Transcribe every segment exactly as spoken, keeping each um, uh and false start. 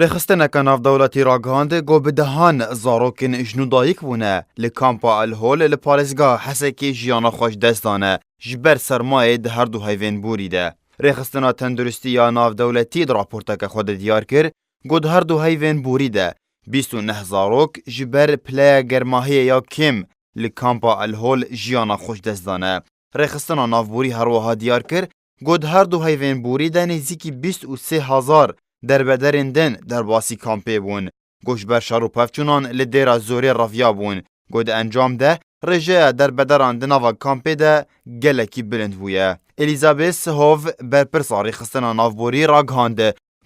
Rêxistineke navdewletî ragihand ku bi dehan zarokên jin û dayik bûne li kampa El Hol li parêzgeha Hesekê jiyana xwe ji dest dane ji ber sermayê di her du heyvên borî de. Rêxistina Tenduristî ya Navdewletî di raporteke xwe de diyar kir ku di her du heyvên borî de bîst û neh zarok ji ber pileya germahiyê ya kêm li kampa El Hol jiyana xwe ji dest dane. Rêxistina navborî her wiha diyar kir ku di her du heyvên borî de nêzîkî bîst û sê hezar derbederên din derbasî kampê bûn, ku ji ber şer û pevçûnan li Dêra Zorê reviyabûn, ku di encam de rêjeya derbederan di nava kampê de gelekî bilind bûye. Elizabeth Hov, berpirsa rêxistina navborî, ragihand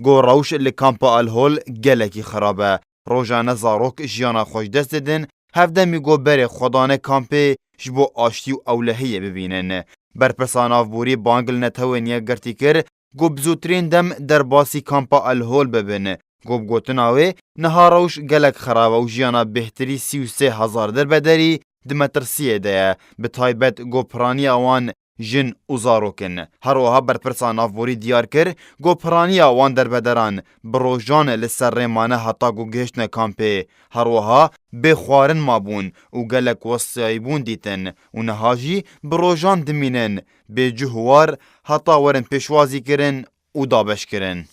ku rewş li kampa El Hol gelekî xirab e. Rojane zarok jiyana xwe ji dest didin, hevdemî ku berê xwe dane kampê ji bo aştî û ewlehiyê bibînin. Berpirsa navborî bang li Netewên Yekgirtî kir ku bi zûtirîn dem derbasî kampa El Hol bibin. Ku bi gotina wê, niha rewş gelek xirab e û jiyana bêhtirî sî û sê hezar derbederî di metirsiyê de ye, bi taybet ku piraniya wan jin û zarok in. Her wiha berpirsa navborî diyar kir ku piraniya wan derbederan bi rojan li ser rê mane heta ku gihiştine kampê. Her wiha bê xwarin mabûn û gelek westiyayîbûn dîtin û niha jî bi rojan dimînin bê cih û war heta werin pêşwazîkirin û dabeşkirin.